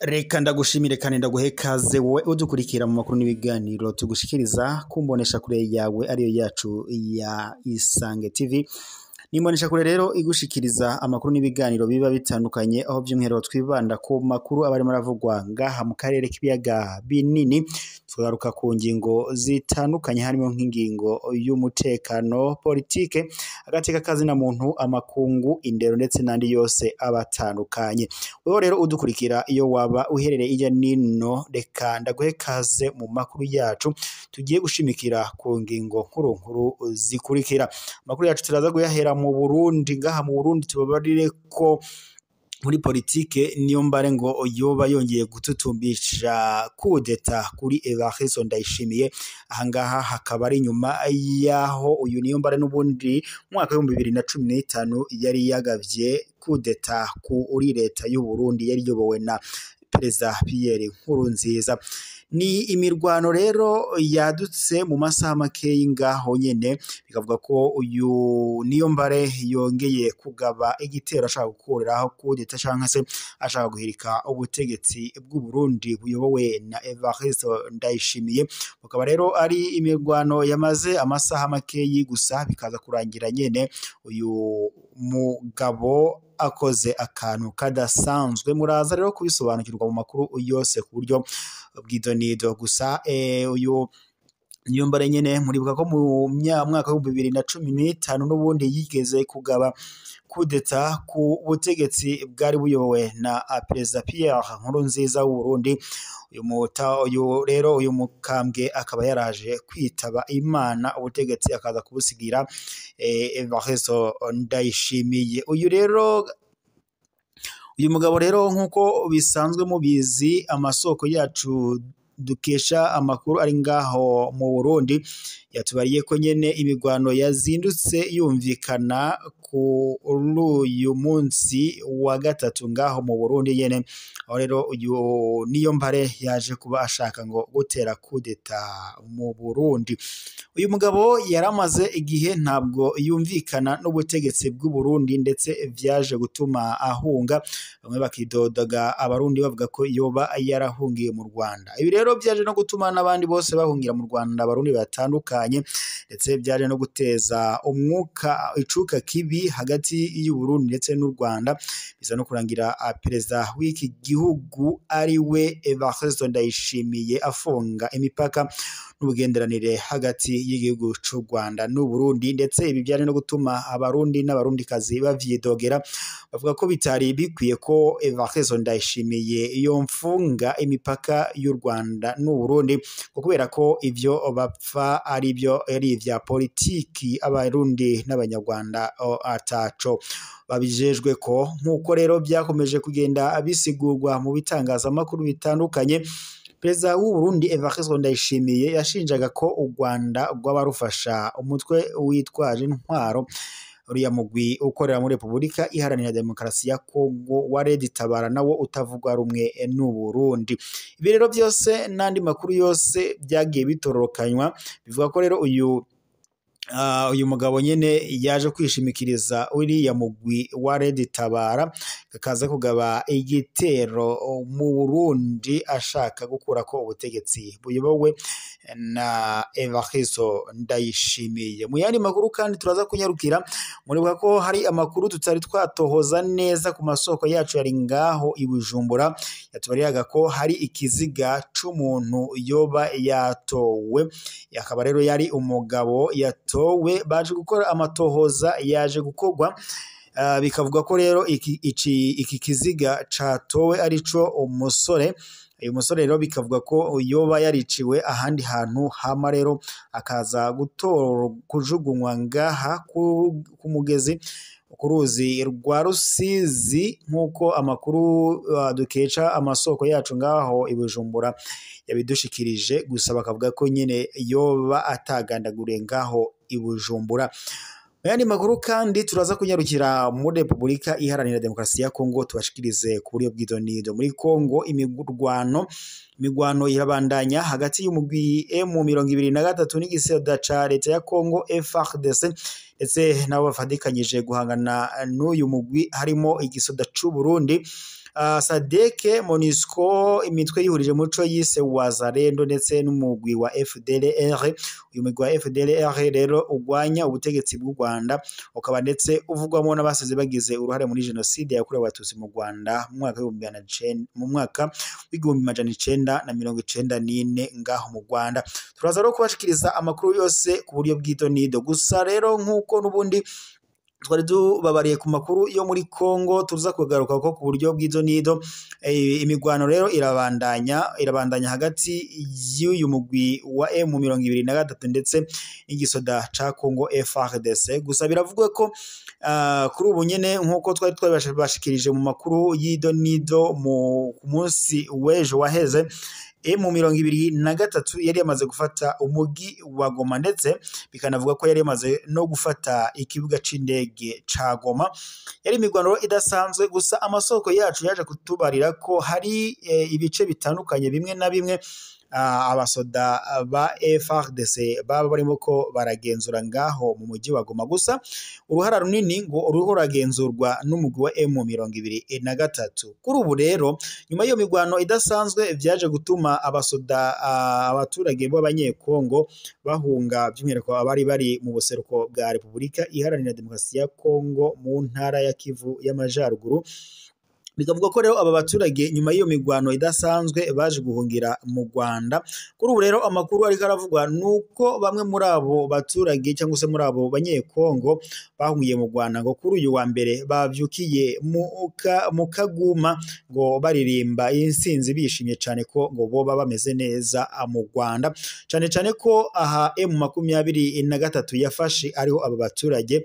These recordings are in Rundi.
Reka ndagushimire kandi ndaguhe kaze wowe udukurikira mu makuru n'ibiganiro tugushikiriza kumbonesha kure yawe ariyo yacu ya Isange TV. Nimbonesha kure rero igushikiriza amakuru n'ibiganiro biba bitandukanye, aho by'umwihariko twibanda ku makuru aba arimo aravugwa ngaha mu karere k'ibiyaga binini, tugaruka ku ngingo zitandukanye harimo nk'ingingo y'umutekano, politike, agateka kazina muntu, amakungu, indero ndetse n'andi yose abatandukanye. Wewe rero udukurikira iyo waba uherereye ijya nino, reka ndaguhe kaze mu makuru yacu tugiye gushimikira ku ngingo nkuru nkuru zikurikira. Amakuru yacu turaza kuyahera mu Burundi. Ngaha mu Burundi tubabarire ko muri politike Niyombare ngo yoba yongeye gututumbisha kudeta kuri Evariste Ndayishimiye. Ahangaha hakaba ari nyuma yaho uyu Niyombare n'ubundi mu mwaka w'ibihumbi bibiri na cumi n'itanu yari yagavye kudeta kuri leta y'u Burundi yari iyobowe na Perezida Pierre Nkurunziza. Ni imirwano rero yadutse mu masaha makeyi ngaho nyene, bikavuga ko uyu Niyombare yongeye kugaba igitero ashaka gukuriraho kudeta canke se ashaka guhirika ubutegetsi bw'u Burundi buyobowe na Evariste Ndayishimiye. Bukaba rero ari imirwano yamaze amasaha makeyi gusa, bikaza kurangira nyene uyu mugabo akoze akantu kadasanzwe. Muraza rero kubisobanukirwa mu makuru yose ku buryo bw'idonido. Gusa uyu Niyombare nyene muribuka ko mu mwaka w'ibihumbi bibiri na cumi n'itanu n'ubundi yigeze kugaba kudeta ku butegetsi bwari buyobowe na Perezida Pierre Nkurunziza w'u Burundi. Uyu rero uyu mukambwe akaba yaraje kwitaba Imana, ubutegetsi akaza kubusigira Evariste Ndayishimiye. Uyu rero uyu mugabo rero nk'uko bisanzwe mubizi, amasoko yacu dukesha amakuru ari ngaho mu Burundi yatubariye ko nyene imigwano yazindutse yumvikana kuri uyu munsi wa gatatu ngaho mu Burundi nyene, aho rero uyu Niyombare yaje kuba ashaka ngo gutera kudeta mu Burundi. Uyu mugabo yaramaze igihe ntabwo yumvikana n'ubutegetsi bw'u Burundi, ndetse vyaje gutuma ahunga, bamwe bakidodaga abarundi bavuga ko yoba yarahungiye mu Rwanda. Ibi rero byaje no gutuma n'abandi bose bahungira mu Rwanda, abarundi batandukanye, ndetse byaje no guteza umwuka icuka kibi hagati y'u Burundi ndetse n'u Rwanda, biza no kurangira perezida w'iki gihugu ari we Evariste Ndayishimiye afunga imipaka n'ubugenderanire hagati y'igihugu c'u Rwanda n'u Burundi. Ndetse ibi byaje no gutuma abarundi n'abarundikazi bavyidogera, bavuga ko bitari bikwiye ko Evariste Ndayishimiye yomfunga imipaka y'u Rwanda n'u Burundi, kubera ko ivyo bapfa ari byo ari ivya politiki abarundi n'abanyarwanda ataco babijejwe ko. Nk'uko rero byakomeje kugenda bisigurwa mu bitangazamakuru bitandukanye, Perezida w'u Burundi Evariste Ndayishimiye yashinjaga ko u Rwanda rwaba rufasha umutwe witwaje intwaro uriya mugwi ukorera muri Repubulika Iharanira Demokarasi ya Kongo wa Red Tabara, nawo utavugwa rumwe n'u Burundi. Ibi rero byose n'andi makuru yose byagiye bitororokanywa, bivuga ko rero uyu mugabo nyene yaje kwishimikiriza uriya mugwi wa Red Tabara, kakaza kugaba igitero mu Burundi ashaka gukurako ubutegetsi buyobowe na Evariste Ndayishimiye. Mu yandi makuru kandi turaza kunyarukira, muribuka ko hari amakuru tutari twatohoza neza ku masoko yacu yari ngaho i Bujumbura, yatubariraga ko hari ikiziga c'umuntu yoba yatowe, akaba rero yari umugabo yatowe, baje gukora amatohoza yaje gukorwa, bikavuga ko rero iki kiziga catowe arico umusore. Uyu musore rero bikavuga ko yoba yariciwe ahandi hantu, hama rero akaza kujugunywa ngaha ku mugezi ku ruzi rwa Rusizi, nk'uko amakuru dukesha amasoko yacu ngaho i Bujumbura yabidushikirije. Gusa bakavuga ko nyene yoba atagandaguriye ngaho i Bujumbura. Mu yandi makuru kandi turaza kunyarukira muri Repubulika Iharanira Demokarasi ya Kongo, tubashikirize ku buryo bw'idonido. Muri Kongo imigwano irabandanya hagati y'umugwi M23 n'igiseda ca leta ya Kongo FARDC, ndetse nabo bafadikanyije guhangana n'uyu mugwi harimo igisoda c'u Burundi, SADC, MONUSCO, imitwe yihurije muco yise Wazalendo ndetse n'umugwi wa FDLR. Uyu mugwi wa FDLR rero ugwanya ubutegetsi bw'u Rwanda, ukaba ndetse uvugwamo n'abasize bagize uruhare muri jenoside yakorewe Abatutsi mu Rwanda mu mwaka w'1994 ngaho mu Rwanda. Turaza rero kubashikiriza amakuru yose ku buryo bw'idonido. Gusa rero nk'uko n'ubundi twari tubabariye ku makuru yo muri Kongo, tuza kugaruka ko ku buryo bw'idonido. Imigwano rero irabandanya hagati y'uyu mugwi wa M23 ndetse n'igisoda ca Kongo FARDC. Gusa biravugwa ko kuri ubu nyene nk'uko twari twabashikirije mu makuru y'idonido ku munsi w'ejo waheze, M23 yari yamaze gufata umugi wa Goma, ndetse bikanavuga ko yari yamaze no gufata ikibuga c'indege ca Goma. Yari imigwano idasanzwe, gusa amasoko yacu yaje kutubarira ko hari ibice bitandukanye bimwe na bimwe abasoda ba FARDC baba barimo ko baragenzura ngaho mu mujyi wa Goma. Gusa uruhara runini ngo uruho ruragenzurwa n'umugwi wa M23. Kuri ubu rero nyuma y'iyo migwano idasanzwe vyaje gutuma abasoda abaturage b'abanyekongo bahunga, by'umwihariko abari bari mu buseruko bwa Repubulika Iharanira Demokarasi ya Kongo mu ntara ya Kivu y'Amajaruguru. Bikavuga ko rero aba baturage nyuma y'iyo migwano idasanzwe baje guhungira mu Rwanda. Kuri ubu rero amakuru ariko aravugwa nuko bamwe muri abo baturage cyangwa se muri abo banyekongo bahungiye mu Rwanda ngo kuri uyu wa mbere bavyukiye mu Kaguma ngo baririmba insinzi bishimye cyane ko ngo boba bameze neza mu Rwanda, cyane cyane ko aha M23 yafashe ariho aba baturage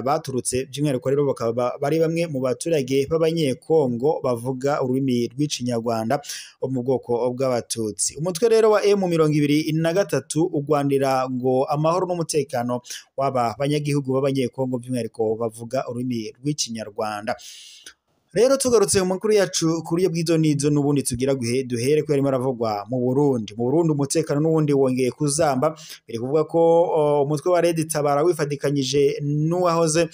baturutse. By'umwihariko rero bakaba bari bamwe mu baturage b'abanyekongo bavuga ururimi rw'Ikinyarwanda bo mu bwoko bw'Abatutsi. Umutwe rero wa M23 ugwanira ngo amahoro n'umutekano w'aba banyagihugu b'abanyekongo by'umwihariko bavuga ururimi rw'Ikinyarwanda. Rero tugarutse mu makuru yacu kuri bw'idonido n'ubundi tugira duhere ko yarimo aravugwa mu Burundi. Mu Burundi umutekano n'ubundi wongeye kuzamba, biri kuvuga ko umutwe wa Red Tabara wifadikanyije n'uwahoze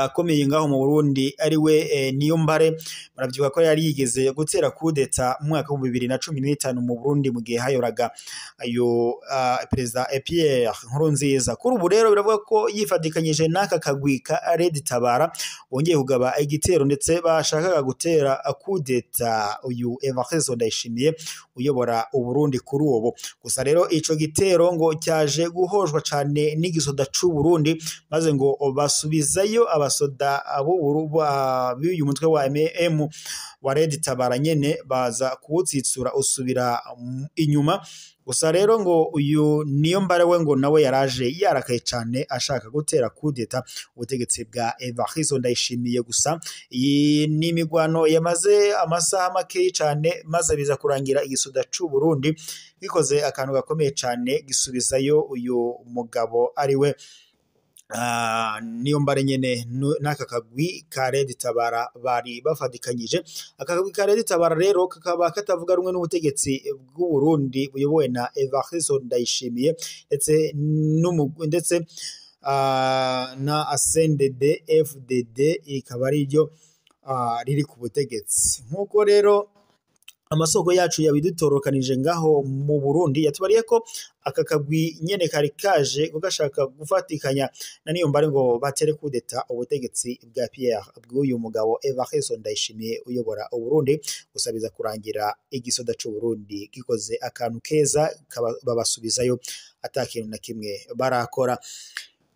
akomeye ngaho mu Burundi ari we Niyombare. Muravyuka ko yari yigeze gutera kudeta mu mwaka wa 2015 mu Burundi mu gihe hayoraga ayo Perezida Pierre Nkurunziza. Kuri ubu rero biravuga ko yifadikanyije n'aka kagwi ka Red Tabara bongeye kugaba igitero, ndetse bashakaga gutera kudeta uyu Evariste Ndayishimiye uyobora Uburundi kuri ubu. Gusa rero ico gitero ngo cyaje guhojwa cane n'igisoda c'u Burundi, maze ngo basubiza yo abasoda b'uyu mutwe wa M wa Red Tabara nyene baza kuwutsitsura usubira inyuma. Gusa rero ngo uyu Niyombare we ngo nawe yaraje yarakaye cyane ashaka gutera kudeta ubutegetsi bwa Evariste Ndayishimiye. Gusa iyi ni imigwano yamaze amasaha make cyane, maze biza kurangira igisoda c'u Burundi gikoze akantu gakomeye cyane gisubizayo uyu mugabo ari we Niyombare nyene n'aka kagwi ka Red Tabara bari bafadikanyije. Aka kagwi ka Red Tabara rero kakaba katavuga rumwe n'ubutegetsi bw'u Burundi buyobowe na Evariste Ndayishimiye ndetse na CNDD FDD ikaba ari ryo riri ku butegetsi. Nk'uko rero amasoko yacu yabidutorokanije ngaho mu Burundi yatubariye ko aka kagwi nyene kari kaje gashaka gufatikanya na Niyombare ngo batere kudeta ubutegetsi bwa Pierre bw'uyu mugabo Evariste Ndayishimiye uyobora Uburundi. Gusa biza kurangira igisoda c'u Burundi gikoze akantu keza babasubizayo atakintu na kimwe barakora.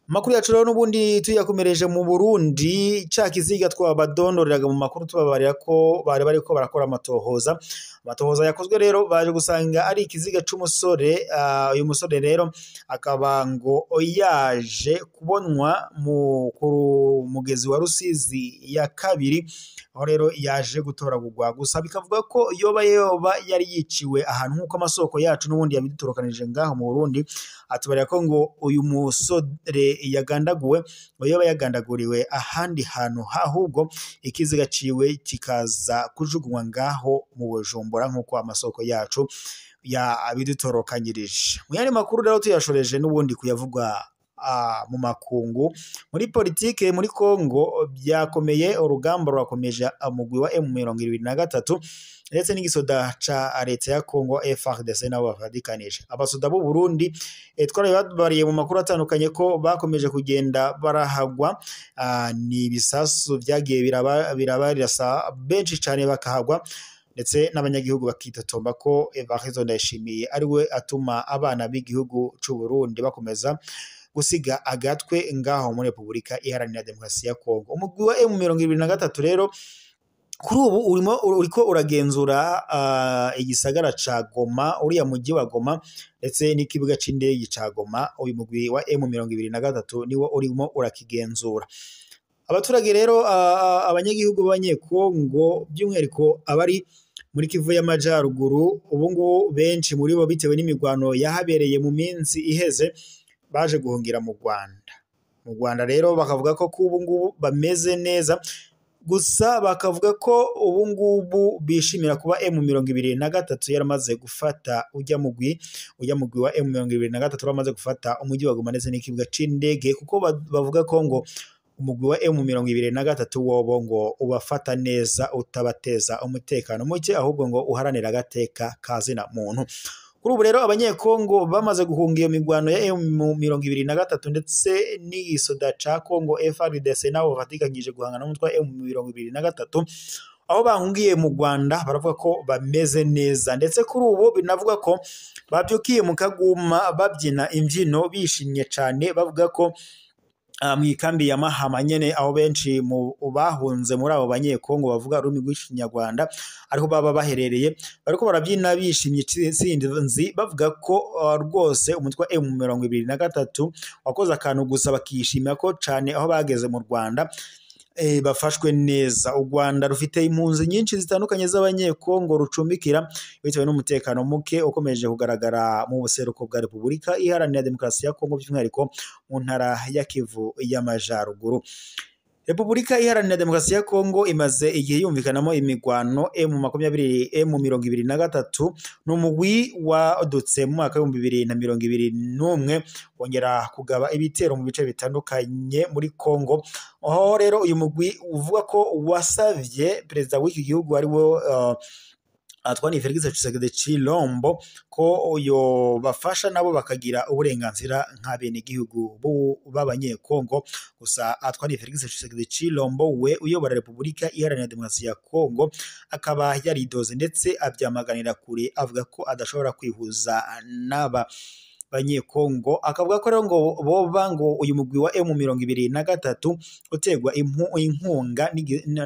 Makuru yacu rero n'ubundi tuyakomereje mu Burundi, ca kiziga twabadondoreraga mu makuru tubabarira ko bari bariko barakora amatohoza. Amatohoza yakozwe rero baje gusanga ari ikiziga c'umusore. Uyu musore rero akaba ngo yaje kubonwa mu mugezi wa Rusizi ya kabiri, aho rero yaje gutoragurwa. Gusa bikavuga ko yoba yari yiciwe ahantu, nk'uko amasoko yacu n'ubundi yabidutorokanije ngaho mu Burundi, atubarira ko ngo uyu musore yagandaguwe, ngo yoba yagandaguriwe ahandi hantu, ahubwo ikiziga ciwe kikaza kujugunywa ngaho mu Bujumbura, nk'uko amasoko yacu yabidutorokanyirije. Mu yandi makuru rero tuyashoreje n'ubundi kuyavugwa mu makungu, muri politike muri Kongo byakomeye, urugamba rurakomeje umugwi wa M23 ndetse n'igisoda ca leta ya Kongo FARDC nabo bavadikanije. Abasoda b'u Burundi twarabibabariye mu makuru atandukanye ko bakomeje kugenda barahagwa, ni ibisasu byagiye birabarasa benshi cane bakahagwa, ndetse n'abanyagihugu bakitotomba ko Evariste Ndayishimiye ari we atuma abana b'igihugu c'u Burundi bakomeza gusiga agatwe ngaho muri Repubulika Iharanira Demokarasi ya Kongo. Umugwi wa M23 rero kuri ubu uriko uragenzura igisagara ca Goma, uriya mujyi wa Goma ndetse n'ikibuga c'indege ca Goma. Uyu mugwi wa M23 niwo urimo urakigenzura. Abaturage rero, abanyagihugu b'Abanyekongo by'umwihariko abari muri Kivu y'Amajaruguru, ubu ngubu benshi muri bo bitewe n'imigwano yahabereye mu minsi iheze baje guhungira mu Rwanda. Mu Rwanda rero bakavuga ko ubu ngubu bameze neza, gusa bakavuga ko ubu ngubu bishimira kuba M23 yaramaze gufata ujya mugwi wa M23 waramaze gufata umujyi wa Goma ndetse n'ikibuga c'indege, kuko bavuga ko ngo umugwi wa M23 wobo ngo ubafata neza, utabateza umutekano muke, ahubwo ngo uharanira agateka kazina muntu. Kuri ubu rero Abanyekongo bamaze guhunga iyo migwano ya M23 ndetse n'igisoda ca Kongo FARDC nabo bafatikanyije guhangana n'umutwe wa M23, aho bahungiye mu Rwanda baravuga ko bameze neza, ndetse kuri ubu binavuga ko babyukiye mu Kaguma babyina imbyino bishimye cane, bavuga ko mu ikambi ya Mahama nyene, aho benshi mu bahunze muri abo Banyekongo bavuga ururimi rw'Ikinyarwanda ariho baba baherereye, bariko barabyina bishimye sinzi, bavuga ko rwose umutwe wa M23 wakoze akantu gusa bakishimira ko cane aho bageze mu Rwanda bafashwe neza. U Rwanda rufite impunzi nyinshi zitandukanye z'Abanyekongo rucumbikira bitewe n'umutekano muke ukomeje kugaragara mu buseruko bwa Repubulika Iharanira Demokarasi ya Kongo, by'umwihariko mu ntara ya Kivu y'Amajaruguru. Repubulika Iharanira Demokarasi ya Kongo imaze igihe yumvikanamo imigwano M23 n'umugwi wadutse mu mwaka w'ibihumbi 2021 wongera kugaba ibitero mu bice bitandukanye muri Kongo, aho rero uyu mugwi uvuga ko wasavye perezida w'iki gihugu ari we Antoine Felix Tshisekedi Tshilombo ko yo bafasha nabo bakagira uburenganzira nk'abenegihugu b'Abanyekongo. Gusa Antoine Felix Tshisekedi Tshilombo we uyobora Repubulika Iharanira Demokarasi ya Kongo akaba yaridoze ndetse abyamaganira kure, avuga ko adashobora kwihuza n'aba Banyekongo, akavuga ko rero ngo boba ngo uyu mugwi wa M23 utegwa inkunga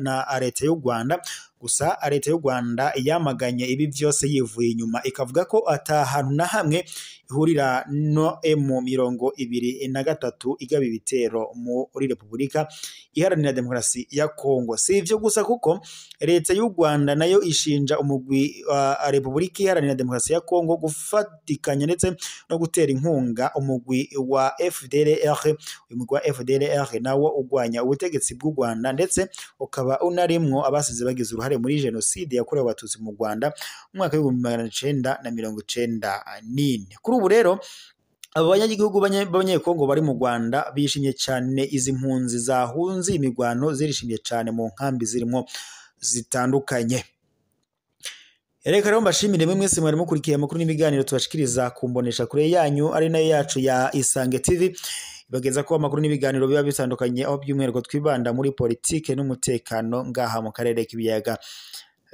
na leta y'u Rwanda. Gusa leta y'u Rwanda yamaganye ibi byose yivuye inyuma, ikavuga ko ata hantu na hamwe ihurira no M23 igaba ibitero muri Repubulika Iharanira Demokarasi ya Kongo. Si ivyo gusa, kuko leta y'u Rwanda nayo ishinja umugwi wa Repubulika Iharanira Demokarasi ya Kongo gufatikanya ndetse no gutera inkunga umugwi wa FDLR. Uyu mugwi wa FDLR nawo ugwanya ubutegetsi bw'u Rwanda ndetse ukaba unarimwo abasize bagize uruhare muri jenoside yakorewe Abatutsi mu Rwanda mu mwaka w'ibihumbi 1994. Kuri ubu rero abo banyagihugu b'Abanyekongo bari mu Rwanda bishimye cyane, izi mpunzi zahunze imigwano zirishimye cyane mu nkambi zirimo zitandukanye. Reka rero mbashimire mwe mwese mwari mukurikiye amakuru n'ibiganiro tubashikiriza kumbonesha kure yanyu ari nayo yacu ya Isange TV, ibageza ko amakuru n'ibiganiro biba bitandukanye, aho by'umwihariko twibanda muri politike n'umutekano ngaha mu karere k'ibiyaga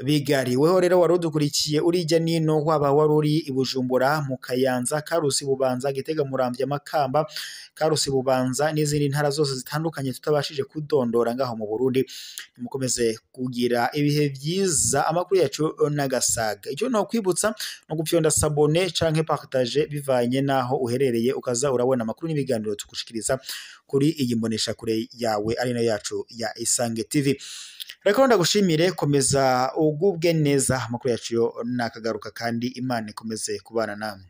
bigari. Weho rero wari udukurikiye urijya nino, waba wari uri i Bujumbura, mu Kayanza, Karusi, Bubanza, Gitega, Muramvya, Makamba, Karusi, Bubanza n'izindi ntara zose zitandukanye tutabashije kudondora ngaho mu Burundi, mukomeze kugira ibihe byiza. Amakuru yacu n'agasaga, icyo no kwibutsa no gupyonda s'abonner canke partager bivanye naho uherereye, ukaza urabona amakuru n'ibiganiro tugushikiriza kuri iyi mbonesha kure yawe ari nayo yacu ya Isange TV. Reka ndagushimire, komeza ugubwe neza. Amakuru yacu yo nakagaruka, kandi Imana ikomeze kubana namwe.